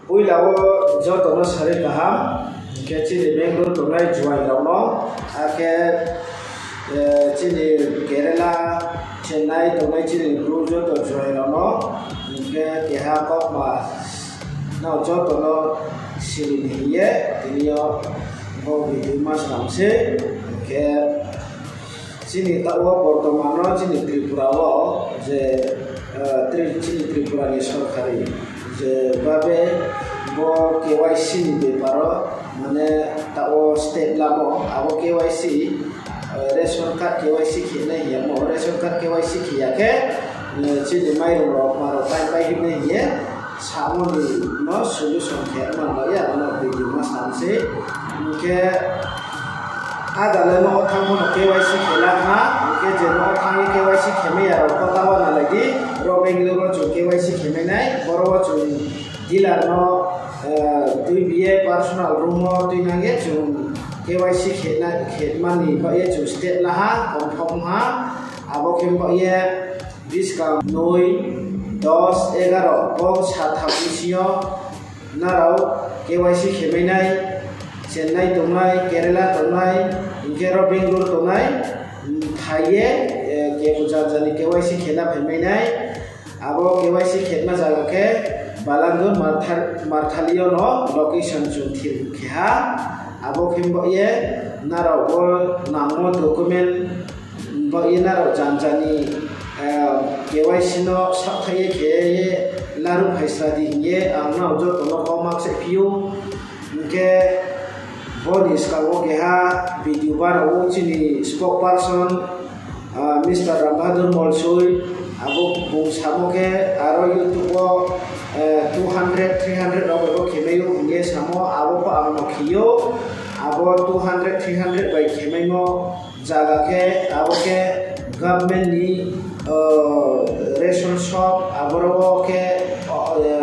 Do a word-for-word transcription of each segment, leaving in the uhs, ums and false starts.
Poila wo joto no sari kaham, hing khe chini Bangalore tongnai juai rao no, akhe chini Kerala, Chennai tongnai chini Bru joto juai rao no, hing khe keha kaukma no joto no siri ni hing ye tini yo bo video ma snam sei, hing khe chini taoh wo bortoman no chini Tripura wo je, chini Tripura ni sorkari je babe bo K Y C ni bepar wo, mane taoh wo state lamo abo K Y C, ration card K Y C khe nai hing yamo, ration card K Y C khe ya khe, chini mairung rao ma rao time pai hing nai hing ye samo ni no solution khe man bai ya, abo no video ma snam sei. Hing khe ada le no thanng pho no K Y C khe la ha, hing khe je no thanng ye K Y C khe mai ya rao pho ta uana lai di, ro Bangalore wo chung K Y C khe mai nai, boro wo chung dealer no tuibi ye personal room wo tuinang ye chung K Y C khe mani baoh ye chung state la ha, confirm ha, abo khe baoh ye buskang noi, dos, egaro bo satham bsing yo nrao K Y C khe mai nai, Chennai tongnai, Kerala tongnai, hing khe ro Bangalore tongnai, phai ye, kebo janja ni K Y C khe la phai mai nai. Abo K Y C khe ma zaga khe Balandur Marthali yo no location chung thir khe ha. Abo khe baoh ye nrao bo nangmo document baoh ye nrao janja ni K Y C no saohthaih ye khe ye laruh phai sra di hing ye ang nrao joto no kau ma kchaihphi ou. Hing khe bo ni skang wo keha video bana ou chini spokesperson, Mister Ram Bahadur Molsoi, abo bung samo khe aro YouTube wo two hundred, three hundred rao bai bo khe mai ou hing ye samo, abo pho ang no khe ou, abo two hundred, three hundred bai khe maimo zaga khe abo khe government ni ration shop, aboro wo khe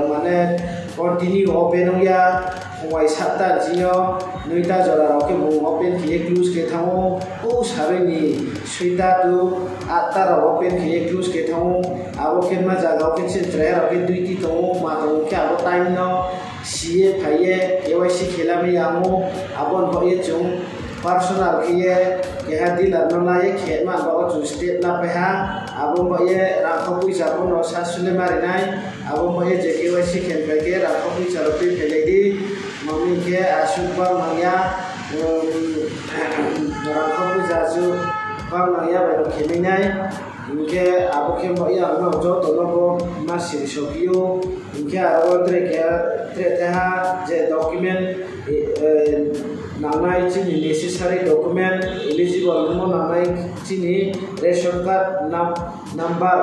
mane continue open ong ya, phung bai satta chini yo noita jora rao khe bung open khe ye close khe thanng ou, o saroi ni soita to atta rao open khe ye close khe thanng ou, abo khe ma zaga wo khe chini chrai rao khe duty tong ou, ma tong ou khe abo time no si ye phai ye K Y C khe la mai ya ong ou, abo ni baoh ye chung personal khe ye keha dealer no la ye khe ma baoh wo chung state la phai ha, abo baoh ye rangkho poicha pho no sa sule ma ri nai, abo baoh ye je K Y C khe phai khe rangkho poicha rao tui phailai di, mami khe asuh bang nang ya, rangkho poicha asuh bang nang ya bai no khe mai nai. Hing khe abo khe baoh ye ang no joto no bo ma siri sophi ou. Hing khe aro wo tre khe, tre teha je document nangnai chini necessary document, eligible ongmo nangnai chini ration card number,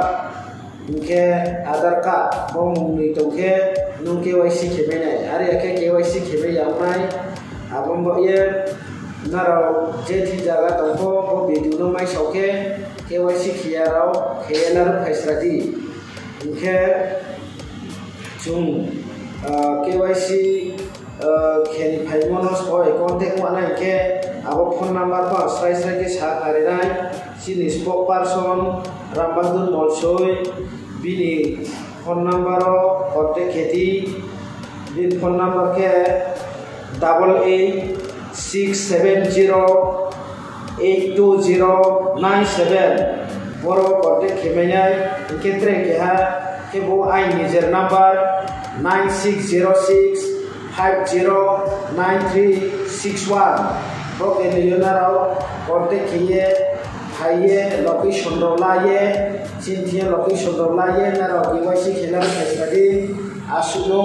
hing khe Aadhaar card, bo mung noi tong khe nung K Y C khe mai nai. Are ya khe K Y C khe mai ya ong nai. Abo baoh ye nrao je thing zaga tong pho bo video no maisao khe K Y C khe ya rao khe ye laruh phai sra di. Hing khe chung K Y C khe ni phaimo no sbo contact ma nai hing khe abo phone number pho srai srai khe sa khnari nai. Chini spokesperson Ram Bahadur Molsoi, bini phone number wo contact khe di. Bini phone number khe double eight six seven zero eight two zero nine seven. Boro contact khe mai nai, hing khe tre keha khe bo aini nijer number nine six zero six five zero nine three six one. Bo khe ni yo nrao contact khe ye, phai ye, location rao la ye, chini thing yo location rao la ye, nrao K Y C khe la phai sra di, asuh no.